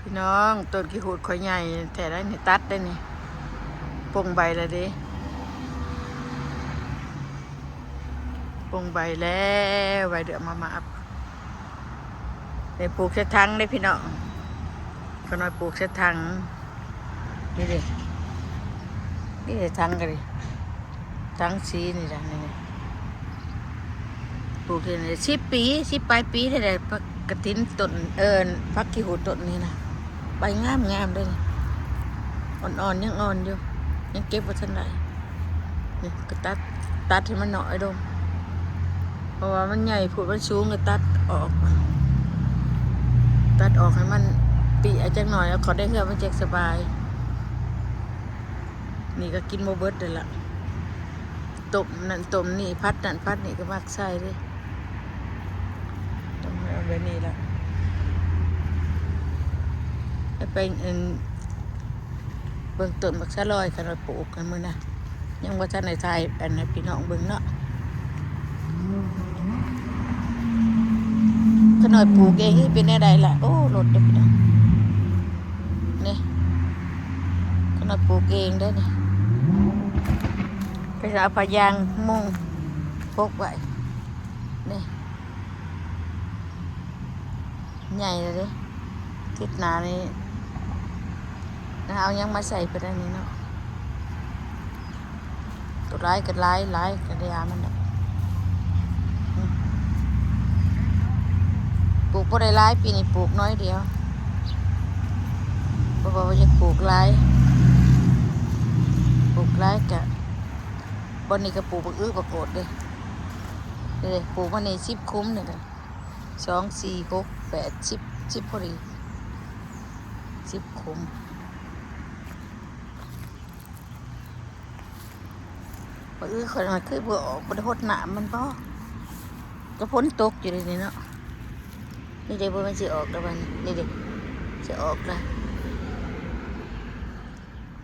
ພີ່ນ້ອງ ຕົ້ນຂີ້ຫູດຂ້ອຍໃຫຍ່ແທ້ໃດ໋ນີ້ ຕັດໄດ້ນີ້ ປົ່ງໃບແລ້ວເດ້ ປົ່ງໃບແລ້ວ ໃບເດືອມາມາບ ໄດ້ປູກໃສ່ຖັງເດ້ພີ່ນ້ອງ ຂ້ານ້ອຍປູກໃສ່ຖັງ ນີ້ເດ້ ນີ້ເດ້ ຖັງກໍດີ ຖັງສີນີ້ລະ ນີ້ ປູກໄດ້ສິບປີ ສິບປາຍປີແທ້ໃດ໋ ຜັກກະຕິນຕົ້ນ ເອີ ຜັກຂີ້ຫູດຕົ້ນນີ້ນະ ໃບງາມໆເດ້ ອ່ອນໆ ຍັງອ່ອນຢູ່ ຍັງເກັບບໍ່ທັນໄດ້ ນີ້ກໍຕັດ ຕັດໃຫ້ມັນນ້ອຍລົງ ເພາະວ່າມັນໃຫຍ່ໂພດ ມັນສູງ ກໍຕັດອອກ ຕັດອອກໃຫ້ມັນເຕ້ຍຈັກໜ້ອຍ ເອົາເຂົ້າໃນເຮືອນມັນຈັກສະບາຍ. ນີ້ກໍກິນບໍ່ເບິດເດ້ລະ ຕົ້ມນັ້ນຕົ້ມນີ້ ຜັດນັ້ນຜັດນີ້ກໍມັກໃສ່ເດ້ ຕ້ອງເອົາແບບນີ້ລະ ໄປ ໄປ ອັນ ເບິ່ງຕົ້ນບັກສະລອຍ ຂ້ານ້ອຍປູກໃນມື້ນະ ຍັງບໍ່ທັນໄດ້ຖ່າຍອັນໃຫ້ພີ່ນ້ອງເບິ່ງເນາະ ຂ້ານ້ອຍປູກເອງເປັນແນວໃດລະ ໂອ້ ລົດເດ້ພີ່ນ້ອງ ນີ້ ຂ້ານ້ອຍປູກເອງເດ້ນີ້ ກໍຈະເອົາຜ້າຢາງມຸງປົກໄວ້ ນີ້ ໃຫຍ່ແລ້ວເດ້ ທິດໜ້ານີ້ ເອົາຫຍັງມາໃສ່ເພິ່ນອັນນີ້ເນາະ ຕົວຫຼາຍກໍຫຼາຍ ຫຼາຍກໍໄດ້ຢາມັນດອກ ປູກບໍ່ໄດ້ຫຼາຍ ປີນີ້ປູກໜ້ອຍດຽວ ເພາະວ່າບໍ່ຢາກປູກຫຼາຍ ປູກຫຼາຍກະ ບ່ອນນີ້ກໍປູກບັກອຶບັກໂອດເດ້ ເດ້ ປູກມານີ້ສິບຂຸມນີ້ກໍ ສອງ ສີ່ ຫົກ ແປດ ສິບ ສິບພໍດີ ສິບຂຸມ. ມື້ອື່ນຂ້ອຍ ຂ້ອຍຄືບໍ່ອອກ ບໍ່ໄດ້ຫົດນ້ຳມັນບໍ ກໍຝົນຕົກຢູ່ເດນີ້ເນາະ ນີ້ເດ້ ບໍ່ແມ່ນຊິອອກແລ້ວບັດນີ້ ນີ້ເດ້ ຊິອອກລະ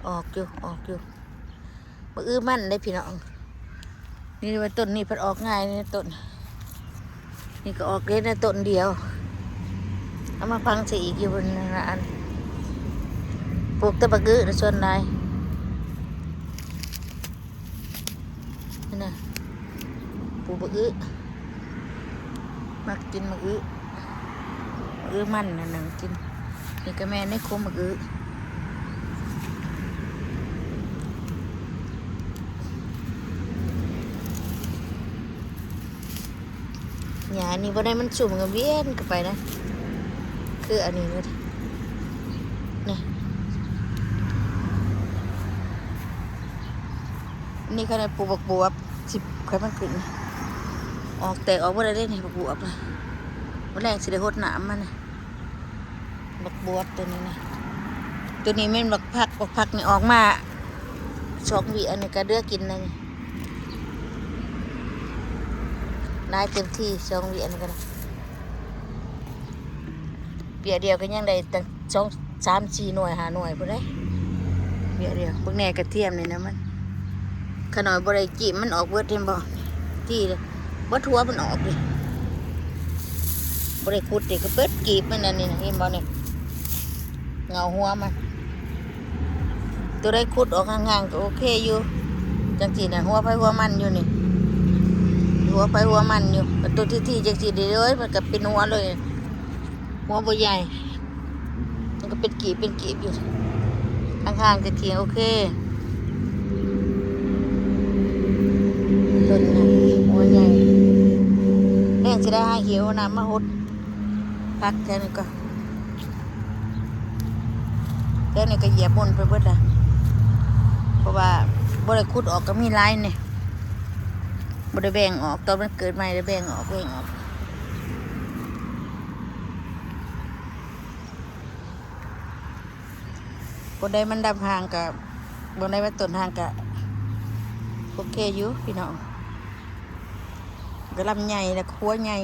ອອກຢູ່ ອອກຢູ່ ບັກອຶມັນເດ້ພີ່ນ້ອງ ນີ້ວ່າຕົ້ນນີ້ເພິ່ນອອກງ່າຍນີ້ ຕົ້ນນີ້ກໍອອກເດ້ນະ ຕົ້ນດຽວ ເອົາມາຝັງໃສ່ອີກຢູ່ ເພິ່ນອັນ ປູກແຕ່ບັກອຶນະ ສ່ວນຫຼາຍ ນີ້ນະ ປູກບັກອຶ ມັກກິນໝາກອຶ ໝາກອຶມັນນະ ໜຶ້ງກິນ ນີ້ກໍແມ່ນໃນຄົມໝາກອຶ ຫຍ້ານີ້ບໍ່ໄດ້ ມັນຊຸ່ມກໍວຽນກັນໄປນະ ຄືອັນນີ້ເລີຍ ນີ້ ນີ້ຂະໜາດປູກບັກບວບ ຊິຄ່ອຍມັນຂຶ້ນ ອອກແຕກອອກເບິດແລ້ວເດ້ນີ້ ບັກບວບ ມື້ແລງຊິໄດ້ຫົດນ້ຳມັນນະ ບັກບວບໂຕນີ້ນະ ໂຕນີ້ແມ່ນບັກຜັກ ບັກຜັກນີ້ອອກມາສອງວຽນນີ້ກໍເຫຼືອກິນແລ້ວນີ້ ຫຼາຍເຕັມທີ່ ສອງວຽນນີ້ກໍໄດ້ ວຽນດຽວກໍຍັງໄດ້ຕັ້ງສອງ ສາມ ສີ່ ໜ່ວຍ ຫ້າ ໜ່ວຍພຸ້ນເດ້ ວຽນດຽວ ເບິ່ງແດ່ກະທຽມນີ້ນະ ມັນ ຂະນ້ອຍບໍ່ໄດ້ຈີບມັນອອກເບິດ ເຫັນບໍ່ ຈີບເບິດຫົວມັນອອກເດ້ ບໍ່ໄດ້ຂຸດເດ້ ກໍເບິດກີບມັນອັນນີ້ນະ ເຫັນບໍ່ນີ້ ເຫງົ້າຫົວມັນ ໂຕໃດຂຸດອອກຫ່າງໆກໍໂອເຄຢູ່ ຈັ່ງຊີ້ນະ ຫົວໃຜຫົວມັນຢູ່ນີ້ ຫົວໃຜຫົວມັນຢູ່ ໂຕທີ່ໆ ຈັ່ງຊີ້ເດ້ເອີຍ ມັນກໍເປັນຫົວເລີຍ ຫົວບໍ່ໃຫຍ່ ມັນກໍເປັນກີບເປັນກີບຢູ່ ຫ່າງໆ ຈະຂຽງໂອເຄ ຕົ້ນນະ ຫົວໃຫຍ່ ແລ້ວຊິໄດ້ຫາຫິວນ້ຳມາຫົດ ພັກແຖວນີ້ກໍ ແຖວນີ້ກໍຢຽບໝົນໄປເບິດລະ ເພາະວ່າບໍ່ໄດ້ຂຸດອອກກໍມີຫຼາຍນີ້ ບໍ່ໄດ້ແບ່ງອອກ ຕອນມັນເກີດໃໝ່ໄດ້ແບ່ງອອກ ແບ່ງອອກ ບ່ອນໃດມັນດຳຫ່າງກະ ບ່ອນໃດມັນຕົ້ນຫ່າງກະ ໂອເຄຢູ່ພີ່ນ້ອງ ກະລຳໃຫຍ່ ແລ້ວກໍຫົວໃຫຍ່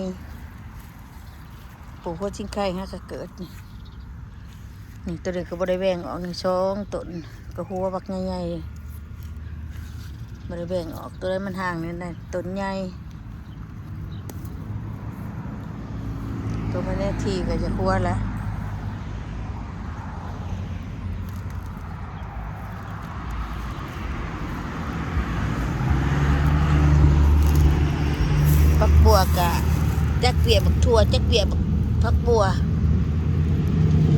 ປູກຫົວຊິງໄຄຫາກະເກີດນີ້ ນີ້ໂຕນີ້ກໍບໍ່ໄດ້ແບ່ງອອກນີ້ ສອງຕົ້ນ ກໍຫົວບັກໃຫຍ່ໆ ບໍ່ໄດ້ແບ່ງອອກ ໂຕໃດມັນຫ່າງນີ້ນະ ຕົ້ນໃຫຍ່ ໂຕມັນແນ່ທີ່ກໍຈະຫົວລະ ແລ້ວກະຈັກເວຍບັກຖົ່ວ ຈັກເວຍບັກ ຜັກບົວ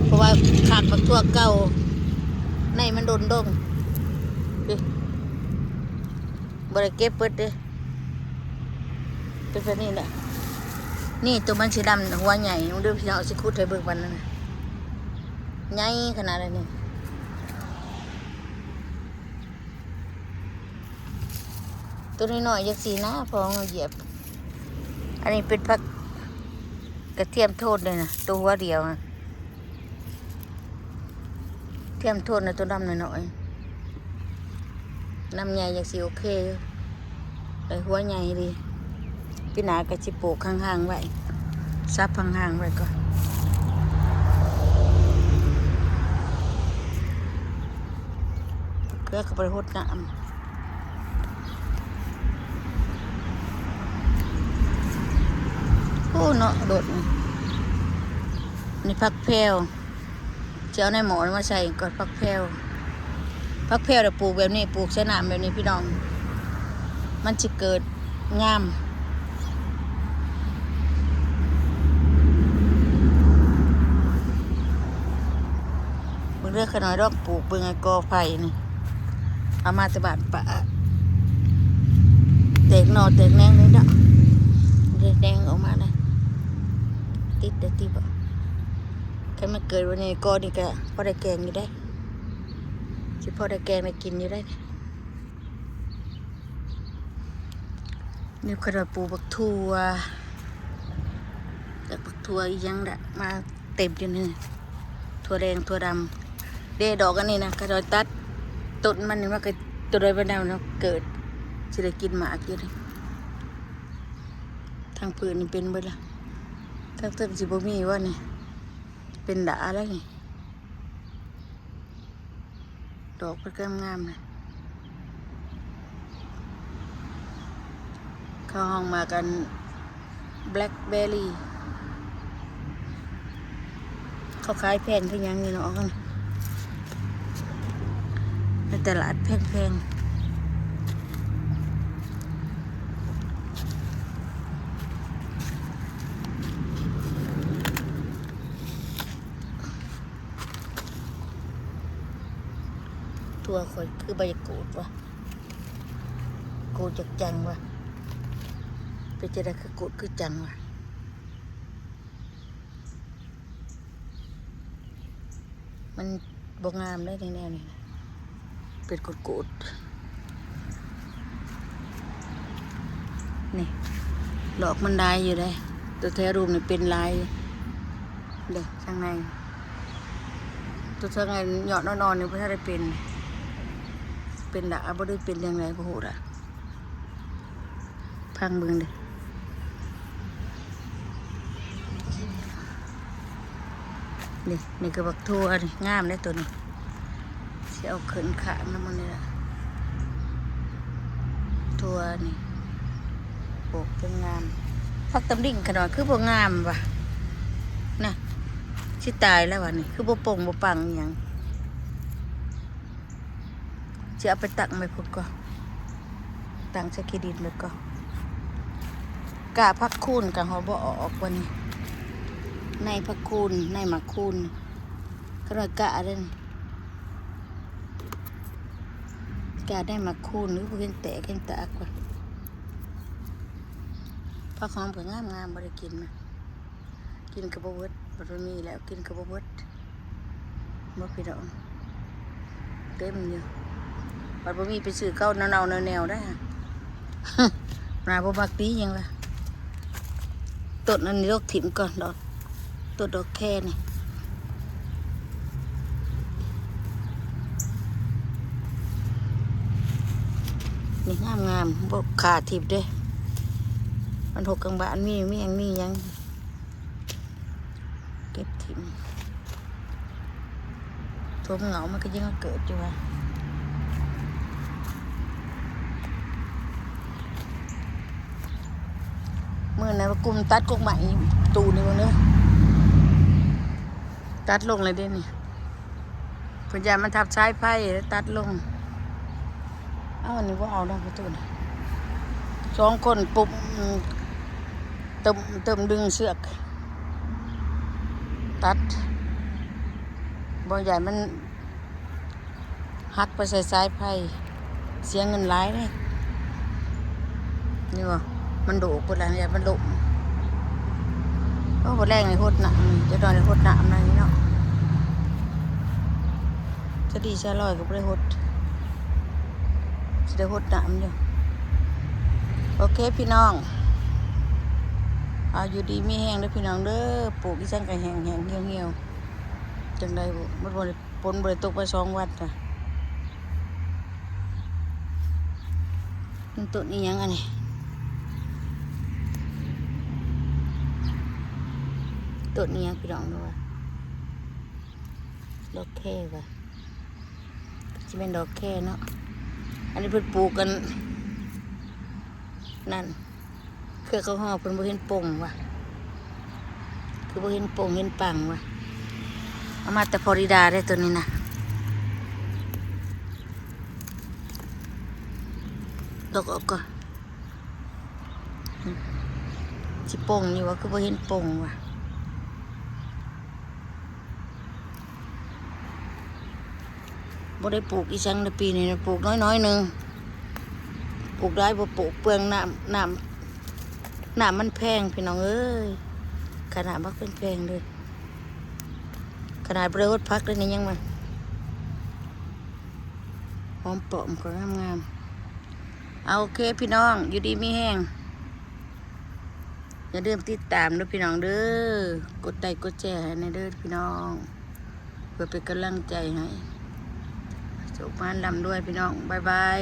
ເພາະວ່າຂາດບັກຖົ່ວເກົ່າ ໃນມັນດົນດົງເດ້ ບໍ່ໄດ້ເກັບເບິດເດ້ ເປັນແບບນີ້ແຫຼະ. ນີ້ໂຕມັນສີດຳຫົວໃຫຍ່ ເບິ່ງເດີພີ່ນ້ອງ ຊິຂຸດໃຫ້ເບິ່ງປານນັ້ນນະ ໃຫຍ່ຂະໜາດໃດນີ້. ໂຕນ້ອຍໆ ຈັ່ງຊີ້ນະ ພໍເຮົາຢຽບ. ອັນນີ້ເປັນຜັກກະທຽມໂທນເດ້ນະ ໂຕຫົວດຽວນະ ທຽມໂທນນະ ໂຕດຳນ້ອຍໆ ດຳໃຫຍ່ຈັ່ງຊີ້ໂອເຄຢູ່ ໄດ້ຫົວໃຫຍ່ດີ. ປີໜ້າກໍຊິປູກຫ່າງໆໄວ້ ສັບຫ່າງໆໄວ້ກ່ອນ ເກືອກໍບໍ່ໄດ້ຫົດນ້ຳ. ໂອ້ເນາະ ໂດດນີ້ ນີ້ຜັກແພວ ຊິເອົາໃນໝໍ້ມາໃສ່ກ່ອນ ຜັກແພວ. ຜັກແພວລະປູກແບບນີ້ ປູກໃສ່ນ້ຳແບບນີ້ພີ່ນ້ອງ ມັນຊິເກີດງາມ. ເບິ່ງເດີ ຂ້ານ້ອຍລອງປູກເບິ່ງ ໄອ້ກໍໄຜ່ນີ້ ເອົາມາແຕ່ບ້ານປ້າ ແຕກໜໍ່ແຕກແໜງເລີຍເນາະ ແຕກແໜງອອກມາເລີຍ ຕິດໄດ້ຕິບໍ່. ຄັນມັນເກີດວັນນີ້ກໍນີ້ກໍພໍໄດ້ແກງຢູ່ເດ້ ຊິພໍໄດ້ແກງໄດ້ກິນຢູ່ເດ້. ນີ້ຂ້ານ້ອຍປູກບັກຖົ່ວ ຈັກບັກຖົ່ວອີ່ຫຍັງລະ ມາເຕັມຢູ່ນີ້ ຖົ່ວແດງຖົ່ວດຳເດ້. ດອກອັນນີ້ນະ ຂ້ານ້ອຍຕັດຕົ້ນມັນນີ້ມາ ກໍໂຕໃດມັນດຳເນາະ ເກີດ ຊິໄດ້ກິນໝາກຢູ່ນີ້. ທາງພື້ນນີ້ເປັນເບິດລະ ທາງເທິງຊິບໍ່ມີວະນີ້ ເປັນດາແລ້ວນີ້. ດອກເພິ່ນກໍງາມນະ ເຂົາຮ້ອງໝາກອັນ ແບລັກເບຣີ ເຂົາຂາຍແພງຄືຫຍັງນີ້ເນາະ ໃນຕະຫຼາດແພງໆ. ຖົ່ວຂ້ອຍຄືໃບກູດວະ ກູດຈັກຈັງວະ ເປັນຈັ່ງໃດຄືກູດຄືຈັງວະ. ມັນບໍ່ງາມເດ້ ໃນແນວນີ້ນະ ເປັນກູດໆ ນີ້ ດອກມັນຫຼາຍຢູ່ເດ້ ໂຕແຖວລຸ່ມນີ້ເປັນຫຼາຍເດ້ ທາງໃນ ໂຕທາງອັນຍອດອ່ອນໆນີ້ບໍ່ທັນໄດ້ເປັນ ເປັນລະ ບໍ່ໄດ້ເປັນຈັ່ງໃດບໍ່ຮູ້ລະ. ຟັງເບິ່ງເດີ ນີ້ ນີ້ກໍບັກຖົ່ວນີ້ ງາມເດ້ໂຕນີ້ ຊິເອົາຂຶ້ນຂ້າງນຳມັນນີ້ລະ ຖົ່ວນີ້ ໂອກເປັນງາມ. ຜັກຕຳລິງຂະນ້ອຍຄືບໍ່ງາມວະ ນະ ຊິຕາຍແລ້ວວະນີ້ ຄືບໍ່ປົ່ງບໍ່ປັງອີ່ຫຍັງ. ຊິເອົາໄປຕັ້ງໄວ້ພຸ້ນກ່ອນ ຕັ້ງໃສ່ຂີ້ດິນໄວ້ກ່ອນ. ກ້າຜັກຄູນກໍເຮົາບໍ່ເອົາອອກວ່ານີ້ ໃນຜັກຄູນ ໃນໝາກຄູນ ຂະນ້ອຍກ້າເດ້ ກ້າໃນໝາກຄູນ ຫຼືບໍ່ເຫັນແຕກເຫັນຕາກວ່າ. ຜັກຫອມກໍງາມໆ ບໍ່ໄດ້ກິນ ກິນກໍບໍ່ເບິດ ບັດບໍ່ມີແລ້ວກິນກໍບໍ່ເບິດ ບໍ່ພີ່ນ້ອງ ເຕັມຢູ່ ບັດບໍ່ມີໄປຊື້ເຂົ້າເນົ່າໆແນວໆໄດ໋ ໜ້າບໍ່ມັກດີຫຍັງລະ. ຕົ້ນອັນນີ້ລົກຖິ້ມກ່ອນ ດອກ ຕົ້ນດອກແຄນີ້ ນີ້ງາມໆ ບໍ່ຂ້າຖິ້ມເດ້ ມັນຮົກກາງບ້ານ ມີແມງມີຫຍັງ ເກັບຖິ້ມ ຖົ່ວເຫງົາມັນກໍຍັງເກີດຢູ່ວ່າ. ມື້ນັ້ນວ່າກຸ່ມຕັດກົກໄມ້ຕູ້ນີ້ເບິ່ງເດີ ຕັດລົງແລ້ວເດ້ນີ້ ເພິ່ນຢ້ານມັນທັບສາຍໄຟ ຕັດລົງ. ເອົາ ອັນນີ້ບໍ່ເອົາດອກ ປະຕູນີ້ ສອງຄົນປຸບ ອືມ ເຕີມ ເຕີມດຶງເຊືອກ ຕັດ ບໍ່ຢາກມັນຫັກໄປໃສ່ສາຍໄຟ ເສຍເງິນຫຼາຍເດ້. ນີ້ບໍ່ ມັນໂດກພຸ້ນລະ ຢ້ານມັນລົ້ມ. ໂອ້ ມື້ແລງນີ້ຫົດນ້ຳ ຈັກໜ້ອຍຫົດນ້ຳໜ້ອຍເນາະ. ຈະດີຊະລອຍກໍບໍ່ໄດ້ຫົດ ຊິໄດ້ຫົດນ້ຳຢູ່. ໂອເຄພີ່ນ້ອງ ເອົາຢູ່ດີມີແຮງເດີພີ່ນ້ອງເດີ. ປູກອີ່ສັງກໍແຫ້ງໆ ຫ່ຽວໆ ຈັ່ງໃດບໍ່ ມັນບໍ່ໄດ້ ຝົນບໍ່ໄດ້ຕົກມາສອງວັນລະ. ມັນຕົ້ນອີ່ຫຍັງອັນນີ້ ຕົ້ນອີ່ຫຍັງພີ່ນ້ອງເນາະ ດອກແຄຫວາ ຊິແມ່ນດອກແຄເນາະ. ອັນນີ້ເພິ່ນປູກກັນນັ້ນ ເຄືອເຂົາຮອກເພິ່ນບໍ່ເຫັນປົ່ງຫວາ ຄືບໍ່ເຫັນປົ່ງເຫັນປັງຫວາ. ເອົາມາແຕ່ຟລໍຣິດາເດ້ໂຕນີ້ນະ ດອກອອກກ່ອນ ຊິປົ່ງຢູ່ຫວາ ຄືບໍ່ເຫັນປົ່ງຫວາ. ບໍ່ໄດ້ປູກອີ່ສັງໃນປີນີ້ນະ ປູກນ້ອຍໆໜຶ່ງ ປູກຫຼາຍບໍ່ປູກເປືອງ ນ້ຳ ນ້ຳ ນ້ຳມັນແພງພີ່ນ້ອງເອີຍ. ຂະໜາດບັກແພງໆເດີ ຂະໜາດບໍ່ໄດ້ຫົດຜັກເລີຍນີ້ຍັງວ່າ ຫອມປ້ອມກໍງາມໆ. ເອົາ ໂອເຄພີ່ນ້ອງ ຢູ່ດີມີແຮງ ຢ່າລືມຕິດຕາມເດີພີ່ນ້ອງເດີ ກົດໄລກົດແຊໃຫ້ແດ່ເດີພີ່ນ້ອງ ເພື່ອເປັນກຳລັງໃຈໃຫ້ ໂຊກໝານລ່ຳລວຍພີ່ນ້ອງ ບາຍບາຍ.